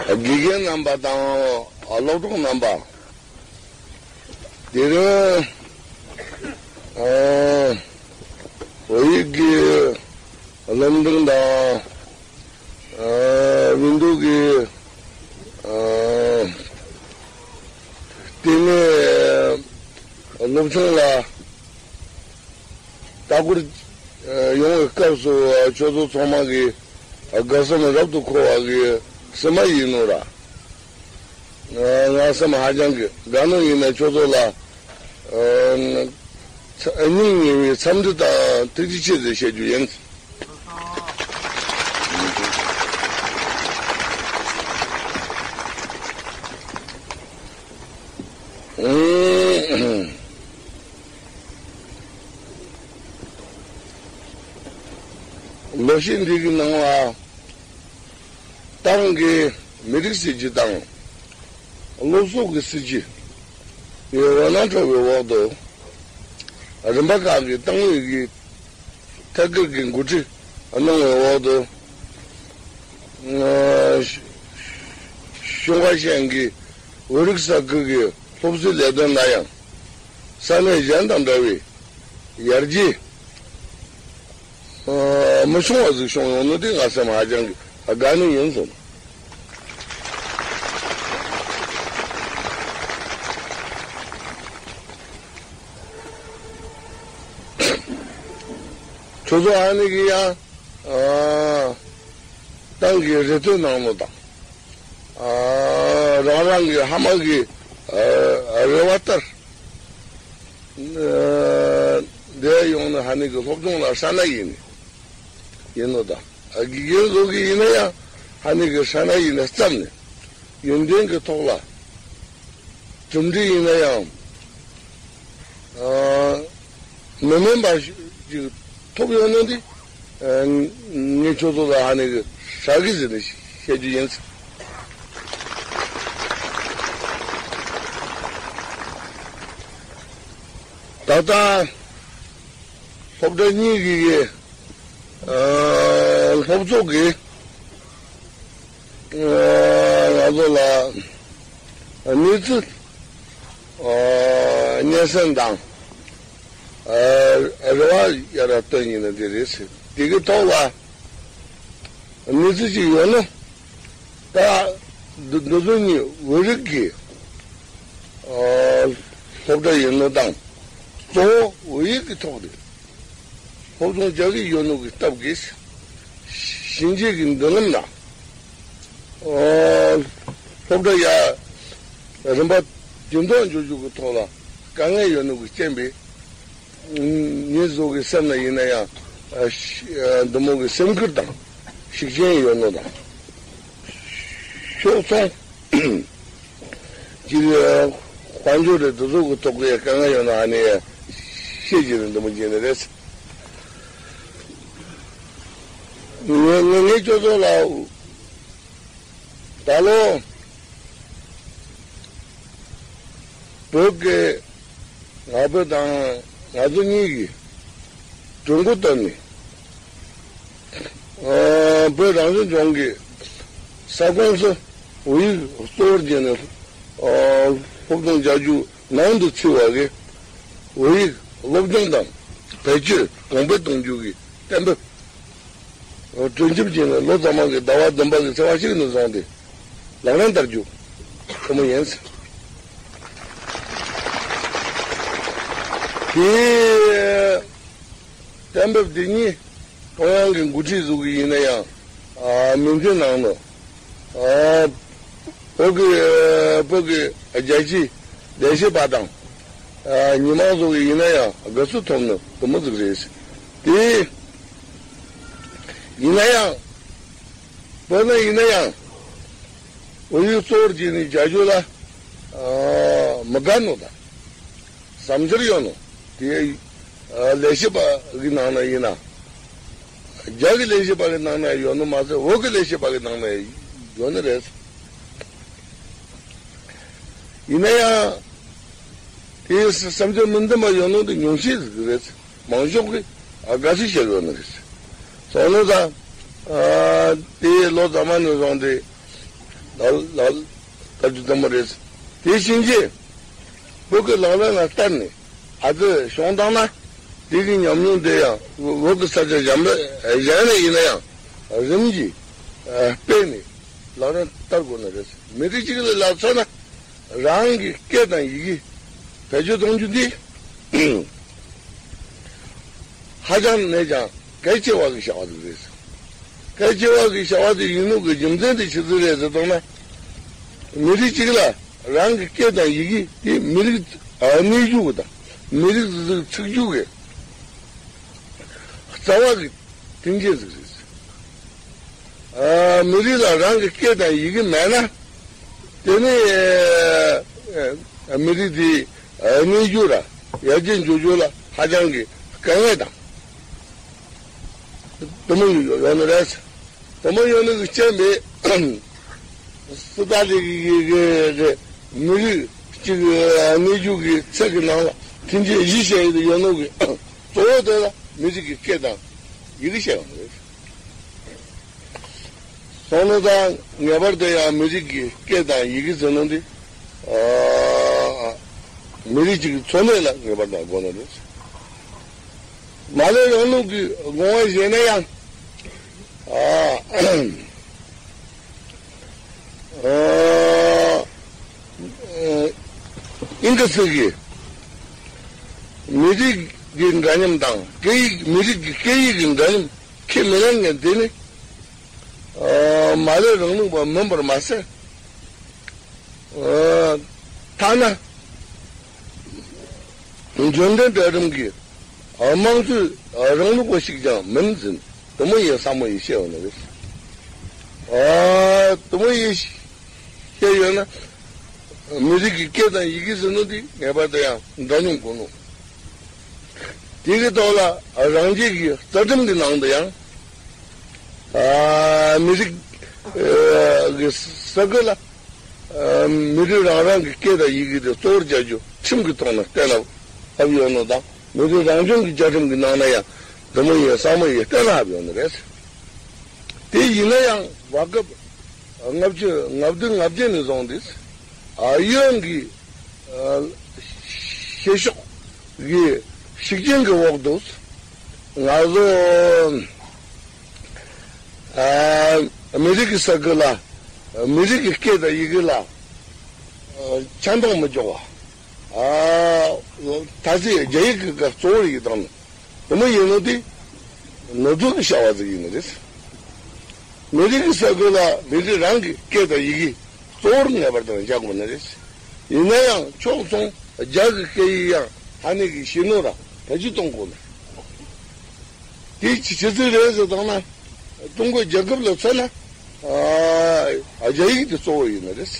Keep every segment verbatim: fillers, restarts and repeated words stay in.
དགེ་རྒན་རྣམ་པ་དང་སློབ་གྲོགས་རྣམ་པ། དེ་རིང་ཨ་བོད་ཡིག་གི་སློབ་འབྲིང་དང་ཨ་བོད་ཡིག་གི་ཨ་ལྟེ་གནས་སློབ་ཆུང་ལ་ལྟ་སྐོར་ཡོང་བའི་སྐབས་སུ་ཁྱོད་ཚོ་ཚང་མ་གི་དགའ་བསུ་རབ་ཏུ་འཁོལ་བ་གི་སེམས་མ་ཡིན་ནོ་ར། ང་སེམས་ཧ་ཅང་གི་དགའ་ནོ་ཡིན་ན་ཁྱོད་ཚོ་ལ་སྙིང་ཉེ་བའི་འཚམས་འདྲི་དང་ཐུགས་རྗེ་ཆེ་ཟེར་བཤད་རྒྱུ་ཡིན། ལོ་ཤས་འདི་གི་ནང་ལ་ཏང་གི་མི་རིགས་སྲིད་བྱུས་དང་སློབ་གསོ་གི་སྲིད་བྱུས་ཡོད་པ་ནང་འཕྲོ་བའི་འོག་ཏུ་རིམ་པ་ཁག་གི་ཏང་ཨུད་ཀྱི་ཐད་ཀར་གྱི་འགོ་ཁྲིད་གནང་བའི་འོག་ཏུ། ཤོང་ཁ་ཤས་ཀྱི་བོད་རིགས་ས་ཁུལ་གྱི་སློབ་གསོའི་ལས་དོན་ལ་ཡང་ས་གནས་གཞན་དང་འདྲ་བའི་ཡར་རྒྱས་མི་བྱུང་བ་ཟིག་བྱུང་ཡོང་ནི་དེ་ང་སེམས་ཧ་ཅང་གི་དགའ་ནི་ཡིན་སོང་། ཁྱོད་ཚོ་ཨ་ནི་གི་ཡང་ཏང་གི་རེ་ལྟོས་གནང་ནོ་དང་། རང་རང་གི་ཕ་མ་གི་རེ་བ་ལྟར་འདས་ཡོང་ནི་ཧ་ནི་གི་སློབ་སྦྱོང་ལ་ཧྲ་ན་ཡིན་ནི་ཡིན་ནོ་དང་། དགེ་རྒན་ཚོ་གི་ཡིན་ན་ཡང་ཧ་ནི་གི་ཧྲ་ན་ཡིན་ན་བརྩམས་ནས་ཡོན་ཏན་གི་ཐོག་ལ། གྲུབ་འབྲས་ཡིན་ན་ཡང་། ཨ། མི་དམན་པ་ཞིག་ཐོབ་ཡོང་ནི་འདི། ཨ། ངས་ཁྱོད་ཚོ་ལ་ཧ་ནི་གི་ཧྲ་གི་ཟེར་ནས་བཤད་རྒྱུ་ཡིན། ད་ལྟ་སློབ་གྲྭ་གཉིས་ཀྱི་ཨ། སློབ་ཚོགས་ཀྱི་ང་ཚོ་ལ་གནས་ཚུལ་སྙན་སེང་དང་རེ་བ་ཡར་བཏོན་ཡིན་ན་འདི་རེད་ཟེར། དེ་གི་ཐོག་ལ་གནས་ཚུལ་ཅིག་ཡོད་ན། ད་འདི་འདི་ཚོ་གཉིས་བོད་རིགས་ཀྱི་སློབ་གྲྭ་ཡིན་ནོ་དང་། གཙོ་བོ་བོད་ཡིག་གི་ཐོག་ནས། སློབ་སྦྱོང་རྒྱག་གི་ཡོད་ནོ་གི་སྟབས་ཀྱིས། ཕྱིན་ཆད་ཀྱི་མདུན་ལམ་ན། སློབ་གྲྭ་ཡ་རིམ་པ་ཇེ་མཐོར་འགྲོ་རྒྱུ་གི་ཐོག་ལ་དཀའ་ངལ་ཡོད་ནོ་གི་རྐྱེན་པས། ངེད་ཚོ་གི་སེམས་ན་ཡིན་ན་ཡང་འདི་མོ་གི་སེམས་ཁུར་དང་ཤུགས་རྐྱེན་ཡོད་ནོ་དང་། ཤོག་ཚོང་། ཅིག་དཔལ་འབྱོར་རེད་དེ་ཚོ་གི་ཐོག་གི་དཀའ་ངལ་ཡོད་ན་ཨ་ནི་ཤེས་ཀྱི་རེད། འདི་མོ་བྱས་ནི་རེད། ངས་ངས་ངས་ཁྱོད་ཚོ་ལ་ད་ལོ་བོད་ཀྱི་ང་ཕོད་དང་ང་ཚོ་གཉིས་ཀྱིས་གྲོས་འགོ་བཏོན་ནས། ཨ། བོད་རང་སྐྱོང་ལྗོངས་ཀྱི་ས་ཁོངས་སུ་བོད་ཡིག་གཙོ་བོར་བྱས་ནས་ཨ། སློབ་སྦྱོང་བྱ་རྒྱུ་ནང་དུ་ཚུད་པ་གི་བོད་ཡིག་སློབ་སྦྱོང་དང་བེད་སྤྱོད་གོང་འཕེལ་གཏོང་རྒྱུ་གི་གཏན་འབེབས་གྲོས་འཆམ་བྱས་ནས་ལོ་རྫོགས་མ་གི་ཟླ་བ་བདུན་པ་གི་ཚེས་པ་གཅིག་ནས་བཟུང་སྟེ་ལག་ལེན་བསྟར་རྒྱུ་ཁོ་མོ་ཡིན། དེ་གཏན་འབེབས་འདི་ཉིད་ཀྲུང་དབྱང་གི་འགོ་ཁྲིད་ཚོ་གི་ཡིན་ན་ཡང་ཨ། མིང་ཐོའི་ནང་ནས་ཨ། བོད་ཀྱི་བོད་ཀྱི་རྒྱལ་སྤྱིའི་ལས་བྱེད་པ་དང་ཨ། མི་མང་ཚོ་གི་ཡིན་ན་ཡང་དགའ་བསུ་ཐོབ་ནི་དེ་མོ་ཟིག་རེད། དེ་ཡིན་ན་ཡང་བོད་ནང་ཡིན་ན་ཡང་བོད་ཡིག་གཙོ་བོར་བྱས་ནས་བྱ་རྒྱུ་ལ་ཨ། མི་དགའ་ནོ་དང་། བསམ་འཆར་ཡོད་ནོ་དེ། ཨ། ལས་བྱེད་པ་གི་ནང་ན་ཡིན་ན། རྒྱ་གི་ལས་བྱེད་པ་གི་ནང་ན་ཡོད་ནོ་མ་ཟད་བོད་གི་ལས་བྱེད་པ་གི་ནང་ན་ཡོད་ནི་རེད། ཡིན་ན་ཡང་དེའི་བསམ་འཆར་མི་མཐུན་པ་ཡོད་ནོ་དེ་ཉུང་ཤས་ཟིག་རེད། མང་ཤོས་ཀྱིས་ཨ། དགའ་བསུ་བྱེད་ཡོད་ནི་རེད། སོང་ནོ་ད་ཨ། དེ་ལོ་རྫོགས་མ་ནས་བཟུང་སྟེ། ལགས་ལགས། ད་དུ་དམ་པོ་རེད། དེ་བཞིན་གྱི་བོད་ཀྱི་ལག་ལེན་ལ་བསྟར་ནས་ཨ་ཙི་བྱུང་བཏང་ན། དེ་གི་ཉམས་མྱོང་དེ་ཡང་བོད་ཀྱི་ས་ཆ་གཞན་པ་གཞན་ལ་ཡིན་ན་ཡང་རིམ་གྱིས་སྤེལ་ནས་ལག་ལེན་བསྟར་དགོས་ནི་རེད། མི་རིགས་གཅིག་ལ་ལ་མཚོན་ན། རང་གི་སྐད་དང་ཡི་གེ་བེད་སྤྱོད་གཏོང་རྒྱུ་འདི་ཧ་ཅང་ནས་ཀྱང་གལ་ཆེ་བ་གི་བྱ་བ་ཞིག་རེད། གལ་ཆེ་བ་གི་བྱ་བ་དེ་ཡིན་ནོ་གི་རྒྱུ་མཚན་དེ་ཆི་ཟིག་རེད་ཟེར་བཏང་ན། མི་རིགས་གཅིག་ལ་རང་གི་སྐད་དང་ཡི་གེ་དེ་མི་རིགས་གནས་རྒྱུ་གི་དང་མི་རིགས་ཟིག་ཚུགས་རྒྱུ་གི་རྩ་བ་གི་མཐུན་རྐྱེན་ཟིག་རེད། ཨ། མི་རིགས་ལ་རང་གི་སྐད་དང་ཡི་གེ་མེད་ན། དེ་ནི་ཨ་མི་རིགས་དེ་གནས་རྒྱུ་ར་ཡར་རྒྱས་འགྲོ་རྒྱུ་ལ་ཧ་ཅང་གི་དཀའ་ངལ་དང་དུ་མ་ཡོད་ནི་རེད། དུ་མ་ཡོད་ནི་གི་རྐྱེན་པས་སི་ཏཱ་ལི་གི་གི་གི་མི་རིགས་གཅིག་གནས་རྒྱུ་གི་ཚད་ཀྱི་ནང་ལ་མཐུན་རྐྱེན་བཞི་བཤད་ཡོད་ནོ་གི་གཙོ་བོ་དེ་ལ་མི་རིགས་ཀྱི་སྐད་དང་ཡི་གེ་བཤད་ཡོད་ནི་རེད། སོང་ནས་ད་ངེས་པར་དུ་ཡང་མི་རིགས་ཀྱི་སྐད་དང་ཡི་གེ་ཟེར་ནོ་འདི། ཨ། མི་རིགས་གཅིག་གི་འཚོ་གནས་ལ་ངེས་པར་དུ་དགོས་ནི་རེད། མར་ལེ་རིང་ལུགས་ཀྱི་དགོངས་པ་བཞེས་ན་ཡང་། ཨ། ཨ། ཨིན་ཇི་སྐད་ཀྱི་མི་རིགས་ཀྱི་འདྲ་མཉམ་དང་སྐད་ཡིག་མི་རིགས་ཀྱི་སྐད་ཡིག་གི་འདྲ་མཉམ་ཁས་མི་ལེན་མཁན་དེ་ནི། ཨ། མར་ལེ་རིང་ལུགས་པ་མིན་པར་མ་ཟད། ཨ། ཐ་ན་འབྱོར་ལྡན་གྲལ་རིམ་གྱི་དམངས་གཙོའི་རིང་ལུགས་པ་ཞིག་ཀྱང་མིན་ཟིན་དུ་མ་ཡིན་བསམ་བློ་ཡིས་བཤད་ཡོད་ནི་རེད། ཨ། དུ་མ་ཡིས་བཤད་ཡོད་ན། མི་རིགས་ཀྱི་སྐད་དང་ཡི་གེ་ཟེར་ནོ་དེ་ངེས་པར་དུ་ཡང་འདྲ་མཉམ་དགོས་ནོ། དེ་གི་ཐོག་ལ་རང་རྒྱལ་གྱི་རྩ་ཁྲིམས་ཀྱི་ནང་དུ་ཡང་། ཨ། མི་རིགས་ཨ་གི་ས་ཁུལ་ལ་ཨ་མི་རིགས་རང་རང་གི་སྐད་དང་ཡི་གེ་དེ་གཙོ་བོར་བྱ་རྒྱུ་ཁྲིམས་ཀྱི་ཐོག་ནས་གཏན་ལ་ཕབ་ཡོད་ནོ་དང་མི་རིགས་རང་སྐྱོང་གི་བཅའ་ཁྲིམས་ཀྱི་ནང་ན་ཡང་དུ་མ་ཡིན་བསམ་བློ་ཡིས་གཏན་ལ་ཕབ་ཡོད་ནི་རེད། དེ་ཡིན་ན་ཡང་བར་སྐབས་ལྔ་བཅུ་ང་བདུན་ང་བརྒྱད་ནས་བཟུང་སྟེ་ཨ་གཡོན་གྱི་ཨ་བཤད་ཕྱོགས་ཀྱི་ཤུགས་རྐྱེན་གྱི་འོག་ཏུ་ང་ཚོ་ཨ་མི་རིགས་ཀྱི་ས་ཁུལ་ལ་མི་རིགས་ཀྱི་སྐད་དང་ཡི་གེ་ལ་ཨ་ཆ་འདང་མི་འཇོག་པ། ཨ་ད་ཚེ་རྒྱ་ཡིག་གི་ག་གཙོ་བོ་ཡིན་དང་དུ་མ་ཡིན་ནོ་དེ་ནོར་འཁྲུལ་གྱི་བྱ་བ་ཟིག་ཡིན་ནི་རེད། མི་རིགས་ཀྱི་ས་ཁུལ་ལ་མི་རིགས་རང་གི་སྐད་དང་ཡི་གེ་གཙོ་བོར་ངེས་པར་དུ་བཞག་དགོས་ནི་རེད། ཡིན་ན་ཡང་ཕྱོགས་མཚུངས་རྒྱ་གི་སྐད་ཡིག་ཡང་ཧ་ནི་གི་ཤེས་ནོ་ར་བེད་སྤྱོད་གཏོང་དགོས་ནི། དེ་ཅི་ཅི་ཟིག་རེད་ཟེར་བཏང་ན། ཀྲུང་གོ་རྒྱལ་ཁབ་ལ་མཚོན་ན། ཨ་རྒྱ་ཡིག་དེ་གཙོ་བོ་ཡིན་ནི་རེད།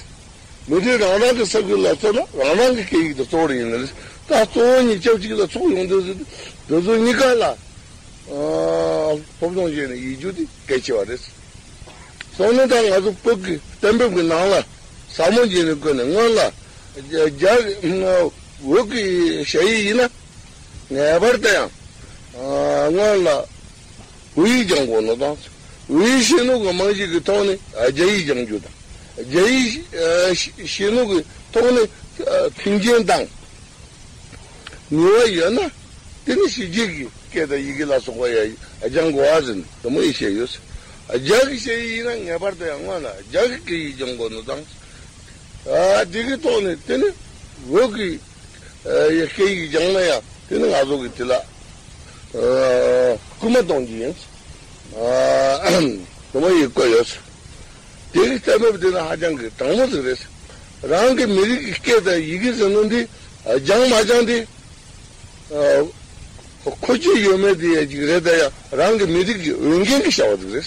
མི་རིགས་རང་རང་གི་ས་ཁུལ་ལ་མཚོན་ན་རང་རང་གི་སྐད་ཡིག་དེ་གཙོ་བོ་ཡིན་ནི་རེད། ད་གཙོ་བོ་གཉིས་ཆ་གཅིག་ལ་ཚོགས་ཡོང་དུས་ཟེར་དུས་དེ་ཚོ་གཉིས་ཀ་ལ་ཨ་སློབ་སྦྱོང་བྱས་ནས་ཡིག་རྒྱུགས་དེ་གལ་ཆེ་བ་རེད། སོང་ནས་ད་ང་ཚོ་བོད་ཀྱི་གཏན་འབེབས་ཀྱི་ནང་ལ་ཟབ་མོ་བྱས་ནས་བཀོད་ནས་སྔོན་ལ་རྒྱ་རྒྱ་བོད་ཀྱི་ཞ་ཡིག་ཡིན་ན་ངེས་པར་དུ་ཡང་ཨ་སྔོན་ལ་བོད་ཡིག་སྦྱང་དགོས་ནོ་དང་། བོད་ཡིག་ཤེས་ནོ་གི་རྨང་གཞི་གི་ཐོག་ནས་ཨ་རྒྱ་ཡིག་སྦྱང་རྒྱུ་དང་། རྒྱ་ཡིག་ཨ་ཤེས་ཤེས་ནོ་གི་ཐོག་ནས་ཨ་མཐུན་རྐྱེན་དང་ནུས་པ་ཡོད་ན་དེ་ནི་ཕྱི་རྒྱལ་གྱི་སྐད་དང་ཡི་གེ་ལ་སོགས་པ་ཡང་སྦྱང་དགོས་པ་ཟེར་ནས་དུ་མ་ཡིས་བཤད་ཡོད། རྒྱ་གི་སྐད་ཡིག་ཡིན་ན་ངེས་པར་དུ་ཡང་སྔོན་ལ་རྒྱ་གི་སྐད་ཡིག་སྦྱང་དགོས་ནོ་དང་། ཨ་དེ་གི་ཐོག་ནས་དེ་ནི་བོད་ཀྱི་ཨ་ཡི་སྐད་ཡིག་སྦྱངས་ན་ཡང་དེ་ནི་ང་ཚོ་གི་དེ་ལ་ཨ་སྐུལ་མ་གཏོང་རྒྱུ་ཡིན། ཨ་དུ་མ་ཡིས་བཀོད་ཡོད། དེ་གི་གཏན་འབེབས་དེ་ནི་ཧ་ཅང་གི་དྲང་མོ་ཟིག་རེད། རང་གི་མི་རིགས་ཀྱི་སྐད་དང་ཡི་གེ་ཟེར་ནོ་འདི་སྦྱང་མ་སྦྱང་དེ་ཨ་མཁོ་ཆོད་ཡོད་མེད་དེ་ཡ་ཅིག་རེད། ད་ཡ་རང་གི་མི་རིགས་ཀྱི་འོས་འགན་གྱི་བྱ་བ་ཟིག་རེད།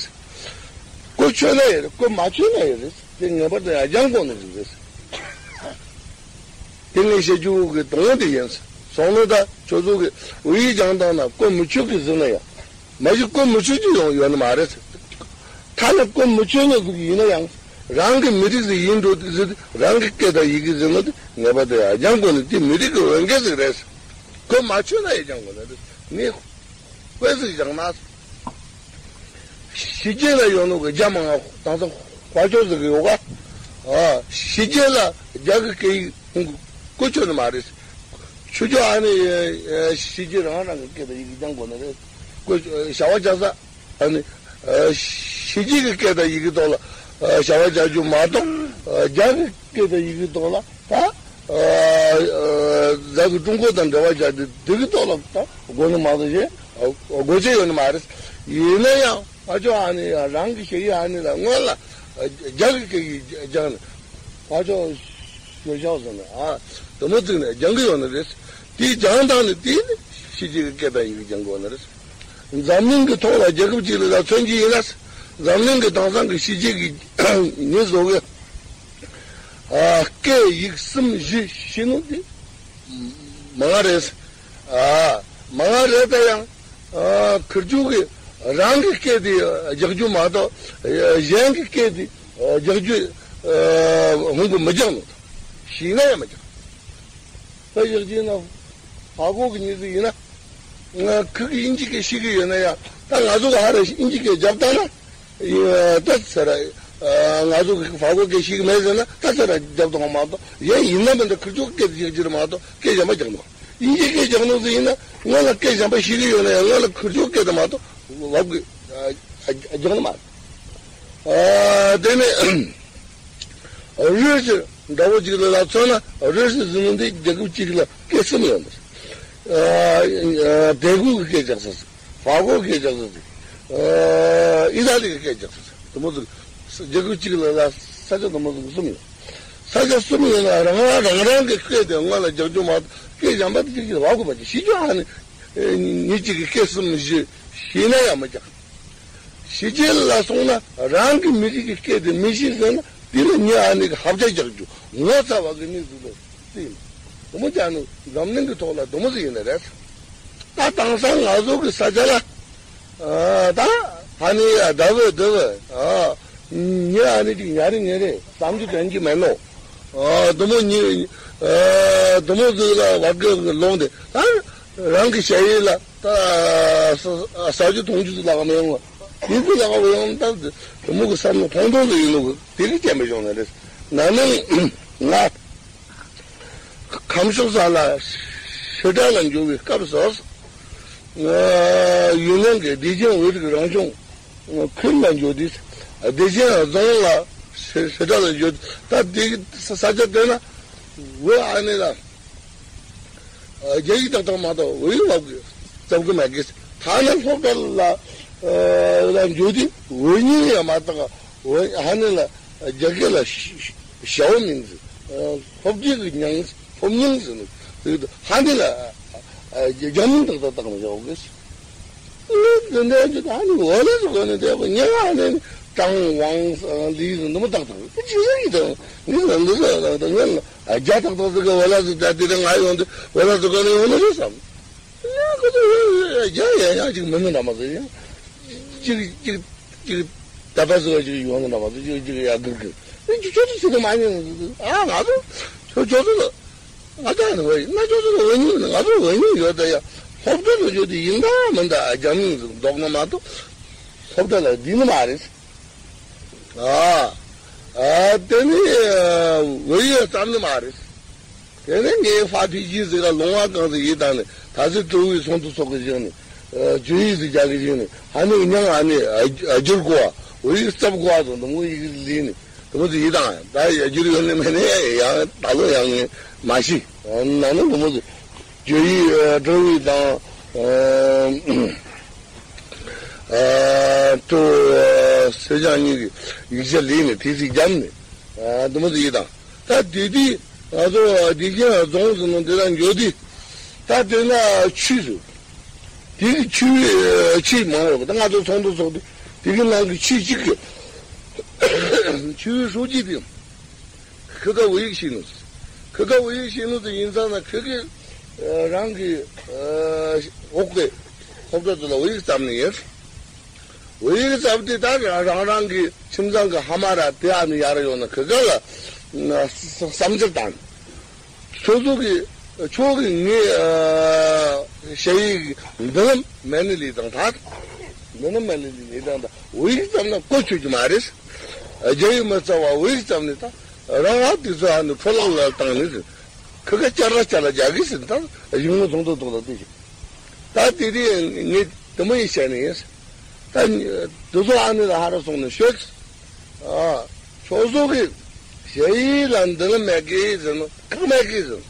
གོ་ཆོད་ན་ཡ་རེད། གོ་མ་ཆོད་ན་ཡ་རེད། དེ་ངེས་པར་དུ་ཡ་སྦྱང་དགོས་ནི་ཟིག་རེད། དེ་ངས་བཤད་རྒྱུ་གི་དོན་དེ་ཡིན། སོང་ནས་ད་ཁྱོད་ཚོ་གི་བོད་ཡིག་སྦྱང་སྟངས་ན་གོ་མི་ཆོད་གི་ཟེར་ན་ཡང་མ་གཞི་གོ་མི་ཆོད་རྒྱུ་ཡོང་ཡོད་ནི་མ་རེད། ཐ་ན་གོ་མི་ཆོད་ནི་ཟིག་ཡིན་ན་ཡང་རང་གི་མི་རིགས་ཟིག་ཡིན་འགྲོ་དུས་ཟིག་རང་གི་སྐད་དང་ཡི་གེ་ཟེར་ནོ་དེ་ངེས་པར་དུ་ཡང་སྦྱང་དགོས་ནི་དེ་མི་རིགས་ཀྱི་འོས་འགན་ཟིག་རེད། གོ་མ་ཆོད་ན་ཡང་སྦྱང་དགོས་ནི་རེད། ངས་དཔེ་ཟིག་བཞག་ན། ཕྱི་རྒྱལ་ལ་ཡོད་ནོ་གི་རྒྱ་མང་ང་དང་ས་དཔའ་ཆོས་ཟིག་ཡོད་ག་ཨ། ཕྱི་རྒྱལ་ལ་རྒྱ་གི་སྐད་ཡིག་ཁོང་གིས་བཀོལ་ཆོག་ནི་མ་རེད། ཆོས་ཕྱོགས་ཨ་ནི་ཕྱི་རྒྱལ་རང་རང་གི་སྐད་དང་ཡི་གེ་སྦྱང་དགོས་ནི་རེད། བཀོལ་བྱ་བ་བྱ་ས་ཨ་ནི་ཕྱི་རྒྱལ་གྱི་སྐད་དང་ཡི་གེ་ཐོག་ལ་བྱ་བ་བྱ་རྒྱུ་མ་གཏོགས། རྒྱ་གི་སྐད་དང་ཡི་གེ་ཐོག་ལ་ད་རྒྱ་གི་ཀྲུང་གོ་དང་འབྲེལ་བ་བྱ་རྒྱུ་དེ་གི་ཐོག་ལ་ད་དགོས་ནི་མ་གཏོགས་གཞན་དགོས་ཆེད་ཡོད་ནི་མ་རེད། ཡིན་ན་ཡང་། ཨ་ཅོ་ཨ་ནི་རང་གི་ཞེ་ཡི་ཨ་ནི་ལ་སྔོན་ལ་རྒྱ་གི་སྐད་ཡིག་སྦྱངས་ནས་ཨ་ཅོ་ཞོ་ཤའོ་ཟེར་ནས་ཨ་དུ་མོ་བཙུགས་ནས་སྦྱང་གི་ཡོད་ནི་རེད། དེའི་སྦྱང་སྟངས་ནི་དེ་ནི་ཕྱི་རྒྱལ་གྱི་སྐད་དང་ཡི་གེ་སྦྱང་དགོས་ནི་རེད། འཛམ་གླིང་གི་ཐོག་ལ་རྒྱལ་ཁབ་ཅིག་ལ་མཚོན་གྱི་ཡིན་ན། འཛམ་གླིང་གི་དེང་སང་གི་ཕྱི་རྒྱལ་གྱི་མི་ཚོ་གི་ཨ་སྐད་ཡིག་གསུམ་བཞི་ཤེས་ནོ་དེ་མང་རེད། ཨ་མང་རེད་ད་ཡང་། ཨ་ཁིར་ཆོ་གི་རང་གི་སྐད་དེ་རྒྱག་རྒྱུ་མ་གཏོགས་གཞན་གྱི་སྐད་དེ་རྒྱག་རྒྱུ་ཧོང་གི་མི་རྒྱག་ནོ། ཤེས་ན་ཡང་མི་རྒྱག་ད་ཡག་ཅིག་ན་ཧ་གོ་གི་མྱི་ཟིག་ཡིན་ན། ང་ཁི་གི་དབྱིན་ཇི་སྐད་ཤེས་གི་ཡོད་ན་ཡང་ད་ང་ཚོ་ག་ཧ་ར་དབྱིན་ཇི་སྐད་རྒྱབ་བཏང་ན། ད་ཚེ་ར་ང་ཚོ་གི་ཧ་གོ་སྐད་ཤེས་གི་མེད་ཟེར་ན་ད་ཚེ་ར་རྒྱབ་བཏང་མ་གཏོགས་ཡང་ཡིན་ན་མིན་ད་ཁིར་ཆོ་སྐད་ཤེས་གི་ར་མ་གཏོགས་སྐད་གཞན་པ་རྒྱག་ནོ། དབྱིན་ཇི་སྐད་རྒྱག་ནོ་ཟིག་ཡིན་ན་ང་ལ་སྐད་གཞན་པ་ཤེས་གི་ཡོད་ན་ཡང་ང་ལ་ཁིར་ཆོ་སྐད་དེ་མ་གཏོགས་བབ་གི་རྒྱག་ནི་མ་རེད། དེ་ནས། རུས་སུ་འདྲ་བོ་ཅིག་ལ་མཚོན་ན་རུས་སུ་ཟིན་ནི་འདི་རྒྱལ་ཁབ་གཅིག་ལ་སྐད་གསུམ་ཡོད་འདུག་ཨ་ཨ་ཏེ་གུ་གི་སྐད་རྒྱག་ས་ཟིག་ཧྥ་གོ་སྐད་རྒྱག་ས་ཟིག་ཨ་ཨི་ཏ་ལི་གི་སྐད་རྒྱག་ས་ཟིག་དུ་མོ་ཟིག་རྒྱལ་ཁབ་གཅིག་ལ་ལ་ས་ཆ་དུ་མོ་ཟིག་གསུམ་ཡོད། ས་ཆ་གསུམ་ཡོད་ན་རང་རང་རང་རང་གི་སྐད་དེ་སྔོན་ལ་རྒྱག་རྒྱུ་མ་གཏོགས་སྐད་གཞན་པ་དེ་ཅིག་ལ་བ་གོ་བ་ཅིག་ཤེས་རྒྱུ་ཨ་ནི་ཉིད་ཅིག་གི་སྐད་གསུམ་བཞི་ཤེས་ན་ཡང་མི་རྒྱག་ཕྱི་རྒྱལ་ལ་སོང་ན་རང་གི་མི་རིགས་ཀྱི་སྐད་དེ་མི་ཤེས་ཟེར་ན་དེ་ལ་ཉེ་ཨ་ནི་གི་ཧབ་ཆ་རྒྱག་རྒྱུ་ངོ་ཚ་བ་གི་གནས་ཚུལ་ལ་བརྩིས་ནས་དུ་མོ་ཅག་ནི་འཛམ་གླིང་གི་ཐོག་ལ་དུ་མོ་ཟིག་ཡིན་ནི་རེད། ད་དེང་སང་ང་ཚོ་གི་ས་ཆ་ལ་ཨ་ད་ཧ་ནི་ཡ་ད་བོ་ད་བོ་ཨ་ཉེ་ཨ་ནི་ཅིག་ཉ་རེ་ཉེ་རེ་བསམ་རྒྱུ་དྲན་གྱི་མེད་ནོ། ཨ་དུ་མོ་ཉི་ཨ་དུ་མོ་ཟིག་ལ་བ་གི་ལོང་དེ་ད་རང་གི་ཞ་ཡི་ལ། ད་ས་ས་རྒྱུ་མཐོང་རྒྱུ་ལག་མི་ཡོང་བ། དེ་ཚོ་ལག་པ་ཡོང་ད་དུ་མོ་གི་བསམ་བློ་ཐོང་ཐོང་དུ་ཡིན་ནོ་གི་དེ་གི་སྐྱེ་མི་བྱུང་ནི་རེད། ན་ནིང་ང་ཁམས་ཕྱོགས་ས་ལ་ཤི་དྲག་ལ་འགྱོ་བའི་སྐབས་སུ་ཡུན་ནན་གྱི་བདེ་ཆེན་བོད་རིགས་རང་སྐྱོང་ཁུལ་ལ་འགྱོ་དུས་བདེ་ཆེན་རྫོང་ལ་ཤི་དྲག་ལ་འགྱོ་ད་དེ་གི་ས་ཆ་དེ་ན་བོད་ཨ་ནེ་ལ། རྒྱ་ཡིག་ཏག་ཏག་མ་གཏོགས་བོད་ཡིག་བབ་གི་བབ་གི་མ་གི་ཐ་ན་སློབ་གྲྭ་ལ་ལ་འཇོག་དུས་བོད་ཉིན་ཡང་མ་གཏོགས་བོད་ཧ་ནི་ལ་རྒྱ་སྐད་ལ་ཞའོ་མིང་ཟེར། སློབ་གྲྭའི་གི་མྱིང་སློབ་མིང་ཟེར་ནས་ཧ་ནི་ལ་རྒྱ་མིང་ཏག་ཏག་བཏགས་ནས་བཞག་གི། ཨ་ནི་འདི་འདྲ་ཅིག་ད་ནི་འོ་ལ་ཟེར་གོ་ནི་དེ་གོ་ཉེ་བ་ནི་ཀྲང་ཝང་ལི་ཟེར་འདི་མོ་ཏག་ཏག་དེ་ཅི་ཟེར་གི་དང་ནི་ལ་འདི་ཟེར་ལ་དང་ངན་ལ་རྒྱ་ཏག་ཏག་ཟེར་གི་འོ་ལ་ཟེར་ད་དེ་རིང་ང་ཡོང་དུས་འོ་ལ་ཟེར་གོ་ནི་ཡོང་ནི་རེད་བསམ། ཡ་གོ་ཚོ་ཡ་ཡ་ཡ་ཅིག་མི་ནི་འདྲ་མ་ཟེར་ཡ་ཅིག་ཅིག་ཅིག་ད་པ་ཟེར་བ་ཅིག་ཡོང་ནི་འདྲ་མ་ཟེར་ཅིག་ཅིག་ཡ་གིར་གིར་ཨེ་ཅིག་ཁྱོད་ཚོ་ཟེར་གི་མ་ཉན་ཟེར་ཨ་ང་ཚོ་ཁྱོད་ཁྱོད་ཚོ་ལ། ང་ད་ནི་བོད་ཡིག་ན་ཅོག་ཙེ་ལ་བོད་ཡིག་ང་ཚོ་བོད་ཡིག་ཡོད་ད་ཡ། སློབ་གྲྭ་ལ་ཡོད་དེ་ཡིན་ད་མིན་ད་རྒྱ་མིང་ཟིག་འདོགས་ན་མ་གཏོགས་སློབ་གྲྭ་ལ་འདི་ནི་མ་རེད། ཨ་ཨ་དེ་ནི་བོད་ཡིག་བརྩམས་ནི་མ་རེད། དེ་ནི་ངའི་ཧྥ་ཕི་ཇི་ཟིག་ལ་ལུང་བ་གང་ཟིག་ཡིན་ད་ནི་ད་ཚེ་སྤྲོ་བོའི་ཚོགས་འདུ་ཚོགས་གི་བཞག་ནི་བོད་ཡིག་ཟིག་རྒྱག་གི་བཞག་ནི་ཧ་ནི་མྱང་ཨ་ནི་ཨ་སྒྱུར་གོ་བ་བོད་ཡིག་བརྩམས་གོ་བ་ཟིག་འདི་མོ་ཡིག་ལི་ནི། དུ་མོ་དུ་ཡི་དང་ད་ཡ་རྒྱུར་ཡོད་ནི་མེད་ནི་ཡང་ད་ལོ་ཡང་ངས་མ་ཤི། ན་ནི་དུ་མོ་དུ་ཇོ་ཡི་ཀྲོ་ཡི་དང་ཀྲོ་སེ་ཅང་གཉིས་ཀྱི་ཡིག་ཆ་ལས་ནི་དེ་ཚིག་རྒྱབ་ནི་དུ་མོ་དུ་ཡི་དང་ད་དེ་དུས་ང་ཚོ་དེ་བཞིན་རྫོང་ཟིན་ནོ་དེ་དང་འགྱོ་དུས་ད་དེ་ན་ཆུ་ཟོས། དེ་གི་ཆུ་བོའི་ཆུ་མང་བོ་ད་ང་ཚོ་ཚོགས་འདུ་ཚོགས་དུས་དེ་གི་ནང་གི་ཆུ་གཅིག་གི་ཆུ་བོའི་ཧྲུའུ་ཅི་དེ་ཁི་ཁ་བོད་ཡིག་ཤེས་ནོ། ཁི་ཁ་བོད་ཡིག་ཤེས་ནོ་དེ་ཡིན་ཙང་ན་ཁི་ཁི་རང་གི་འོག་གི་སློབ་གྲྭ་དེ་ལ་བོད་ཡིག་བརྩམས་ནི་ཡིན། བོད་ཡིག་བརྩམས་དུས་ད་རང་རང་གི་ཁྱིམ་ཚང་གི་ཕ་མ་ར་དེ་ཨ་ནི་ཡར་ཡོང་ན་ཁི་ཁ་ལ་བསམ་འཆར་བཏང་། ཁྱོད་ཚོ་གི་ཁྱོད་གི་ངའི་ཨ་ཞ་ཡི་འདི་ནམ་མེད་ནི་ལི་དང་ད་འདི་ནམ་མེད་ནི་ལི་དང་ད་བོད་ཡིག་བརྩམས་ན་གོ་ཆོད་ཀྱི་མ་རེད། རྒྱ་ཡིག་མི་རྩ་བ་བོད་ཡིག་བརྩམས་ནི་ད་ རང་ཨ་དེ་ཚོ་ཨ་ནི་འཕྲོ་བརླག་ལ་བཏང་ནི་ཟེར། ཁི་ཁ་ཅ་ལག་ཅ་ལག་རྒྱག་གི་ཟེར། ད་ཡིག་ངོ་ཐུང་ཐུང་ཐུང་ལ་དེ་ཞིག་ད་དེ་དེ་ངས་དེ་མོ་ཡིན་བཤད་ནི་ཡིན། ད་དེ་ཚོ་ཨ་ནི་ལ་ཧ་ར་སོང་ནས་ཤོད། ཨ། ཁྱོད་ཚོ་གི་ཞ་ཡི་ལ་མདུན་ལམ་མེད་གི་ཟེར་ནོ། ཁག་མེད་གི་ཟེར་ནོ།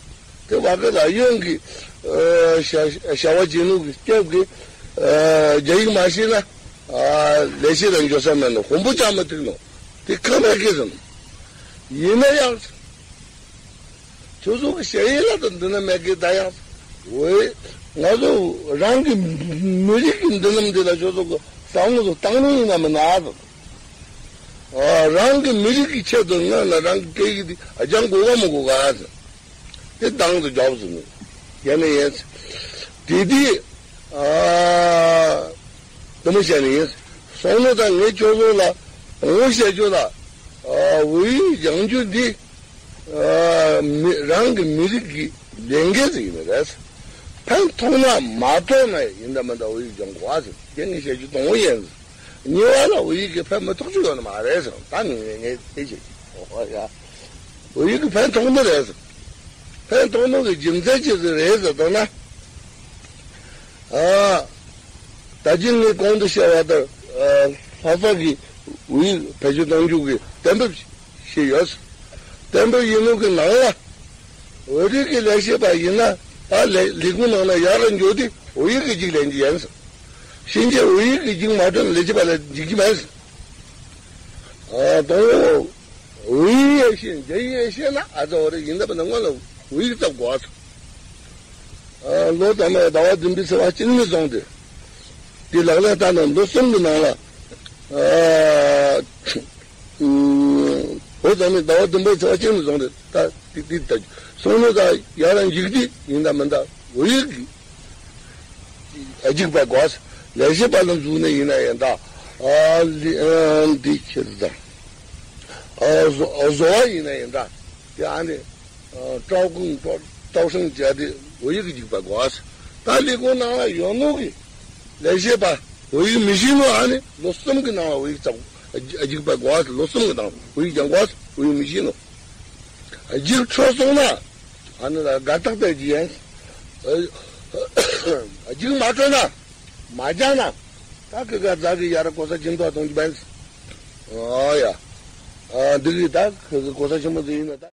དེ་བ་གི་ལ་ཡོང་གི། ཨ། ཞ་ཞ་བ་རྗེ་ནུ་གི་སྐྱབས་ཀྱི། ཨ། རྒྱ་ཡིག་མ་ཤེས་ན། ཨ། ལས་བྱེད་ལ་འཇོག་ས་མེད་ནོ། དཔོན་པོ་ཅང་མི་ཐུག་ནོ། དེ་ཁག་མེད་གི་ཟེར་ནོ། ཡིན་ན་ཡང་། ཁྱོད་ཚོ་གི་ཞ་ཡི་ལ་དང་མདུན་ལམ་མེད་གི་ད་ཡང་། ཝེ། ང་ཚོ་རང་གི་མི་རིགས་ཀྱི་མདུན་ལམ་འདི་ལ་ཁྱོད་ཚོ་གི་བསམ་བློ་བཏང་ནི་ཡིན་ན་མིན་ན་ཟེར། ཨ། རང་གི་མི་རིགས་ཀྱི་ཆེད་དུ་ང་ལ་རང་གི་སྐད་ཡིག་འདི་སྦྱང་དགོས་ག་མི་དགོས་ག་ཟེར། དེ་དང་དུ་རྒྱབ་ཟེར་ནས་ཡ་ནས་ཡིན། དེ་དུས། ཨ། དེ་མོ་བཤད་ནས་ཡིན། སོང་ནོ་ད་ངས་ཁྱོད་ཚོ་ལ་དང་པོ་བཤད་རྒྱུ་ལ། ཨ། ཝེ་ཡིག་སྦྱང་རྒྱུ་འདི། ཨ། མི་རང་གི་མི་རིགས་ཀྱི་ལས་འགན་ཟིག་ཡིན་ནི་རེད། ཕན་ཐོགས་ན་མ་ཐོགས་ན་ཡིན་ད་མིན་ད་ཝེ་ཡིག་སྦྱང་དགོས་ཟེར། དེ་ངས་བཤད་རྒྱུ་དང་པོ་ཡིན། གཉིས་པ་ལ་ཝེ་ཡིག་གི་ཕན་མི་ཐོགས་རྒྱུ་ཡོད་ནི་མ་རེད་ཟེར། ད་ངས་ངས་དེ་བཤད་རྒྱུ། ཨོ་ཡ། ཝེ་ཡིག་གི་ཕན་ཐོགས་ནི་རེད་ཟེར། ཕན་ཐོགས་ནོ་གི་རྒྱུ་མཚན་ཅི་ཟིག་རེད་ཟེར་དང་ན། ཨ། ད་གིན་ངས་གོང་དུ་བཤད་པ་ལྟར། ཨ། ལྷ་ས་གི་ཝེ་ཡིག་བེད་སྤྱོད་གཏོང་རྒྱུ་གི་གཏན་འབེབས་བྱས་ཡོད། གཏན་འབེབས་ཡིན་ནོ་གི་ནང་ལ། བོད་རིགས་ཀྱི་ལས་བྱེད་པ་ཡིན་ན་ད་ལས་ལས་ཁུངས་ནང་ན་ཡར་ལ་འགྱོ་དུས་ཝེ་ཡིག་གི་ཅིག་ལེན་རྒྱུ་ཡིན། ཕྱིན་ཆད་ཝེ་ཡིག་གི་ཅིག་མ་ཐོན་ན་ལས་བྱེད་པ་ལ་འཇིགས་རྒྱུ་མེད། ཨ། དང་པོ། ཝེ་ཡིག་ཤེས། རྒྱ་ཡིག་ཤེས་ན་ཨ་ཙི་འོ་རེད། ཡིན་ད་པ་ན་སྔོན་ལ་ཝེ་ཡིག་བཙལ་དགོས། ཨ། ལོ་ད་མ་ཟླ་བ་བདུན་པའི་ཚེས་པ་གཅིག་ནས་བཟུང་སྟེ། དེ་ལག་ལེན་བསྟར་ནས་ལོ་གསུམ་གྱི་ནང་ལ། ཨ། ལོ་ད་མ་ཟླ་བ་བདུན་པའི་ཚེས་པ་གཅིག་ནས་བཟུང་སྟེ་ད་དེ་དེ་ད་སོང་ནོ་ད་ཡར་ལ་འཇིགས་དུས་ཡིན་ད་མིན་ད་ཝེ་ཡིག་གི་འཇིགས་པ་དགོས། ལས་བྱེད་པ་ལ་འཛུལ་ནས་ཡིན་ན་ཡིན་ད། ཨ་ལི་ཨ་འདི་ཁྱེར་ད། ཨ་བཟོ་བཟོ་བ་ཡིན་ན་ཡིན་ད། དེ་ཨ་ནི། ཨ་ཀྲའོ་ཀུང་ཀྲའོ་ཀྲའོ་ཧྲེང་བྱས་ཏེ་ཝེ་ཡིག་གི་འཇིགས་པ་དགོས། ད་ལས་ཁུངས་ནང་ལ་ཡོད་ནོ་གི་ལས་བྱེད་པ་ཝེ་ཡིག་མི་ཤེས་ནོ་ཨ་ནི་ལོ་གསུམ་གི་ནང་ལ་ཝེ་ཡིག་བཙལ་འཇིགས་པ་དགོས། ལོ་གསུམ་གི་ནང་ཝེ་ཡིག་སྦྱང་དགོས། ཝེ་ཡིག་མི་ཤེས་ནོ། རྒྱུགས་འཕྲོད་སོང་ན། ཨ་ནི་ལ་དགའ་རྟགས་སྟེར་གྱི་ཡིན། རྒྱུགས་མ་འཕྲོད་ན། མ་སྦྱངས་ན། ད་ཁི་ཁ་རྫ་གི་ཡར་གོ་ས་ཆེན་པོ་གཏོང་རྒྱུ་མེད། ཨ་ཡ། ཨ་འདི་གི་ད་ཁི་གོ་ས་ཆེན་པོ་འདི་ཡིན་ན་ད།